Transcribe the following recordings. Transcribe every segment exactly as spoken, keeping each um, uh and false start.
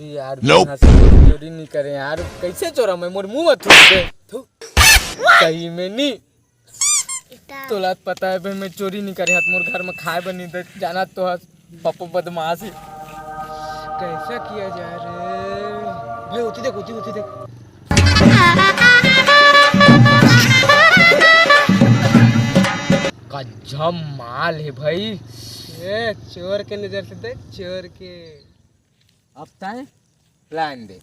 यार, बिना से चोरी नहीं करे यार, कैसे चोरा मैं? मोर मुंह मत थूक दे। थू। सही में नहीं। तोला तो पता है भाई, मैं चोरी नहीं करे हाथ, मोर घर में खाए बर नहीं दे, जाना तो हस, पप्पू बदमाश है। कैसा किया जाए रे भाई? होती देख, होती, होती देख। गजब माल है भाई। ए, चोर के नजर से देख, चोर के। अब तय प्लान देख।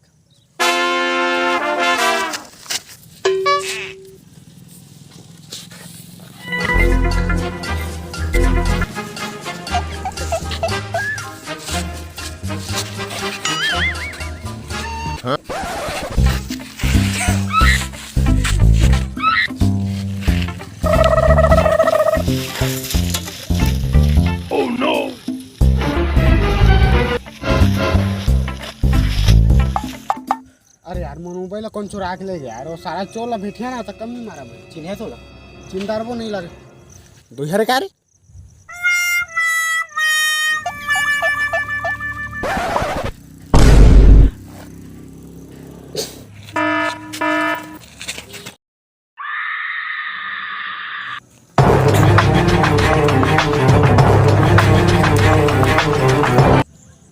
अरे यार, मोर मोबाइल ला कौन चुरा के ले गया यार? वो सारा चोर ला भेटिया ना, तो कम नहीं मारा भाई। चिन्हे तो ला। चिंतारबो नहीं लगे। दो हजार का रे?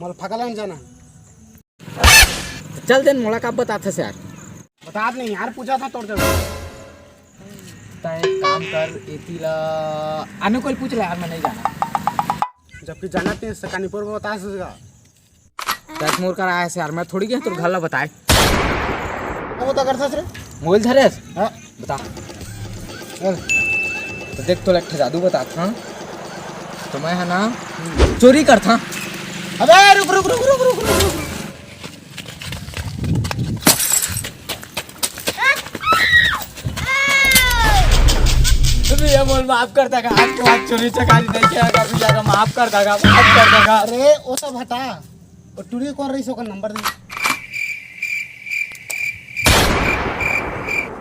मोला फकला नहीं जाना। चल देन, मोला का बताथस यार? बतात नहीं यार, पूछा था तोर जगह। तैं एक काम कर, एती ला आने कोई पूछ ले यार, मैं नहीं जाना। जबकि जाना ते सकानीपुर में बता सकेगा। तैं मोर कर आया से यार, मैं थोड़ी गया तोर घर ला बताए। अब बता कर सस रे। मोबाइल धरे? हाँ। बता। चल। तो देख, तो एक ठे जादू बतात हँव। तो मैं है ना, चोरी करत हँव। अबे रुक, रुक, रुक। तुम ये मोल माफ कर दे गा, आज के बाद चोरी चकारी नहीं किया कभी, जाकर माफ कर दे गा, माफ कर दे गा। अरे, वो सब हटा। वो टुरी कौन रही, ओकर नंबर दे।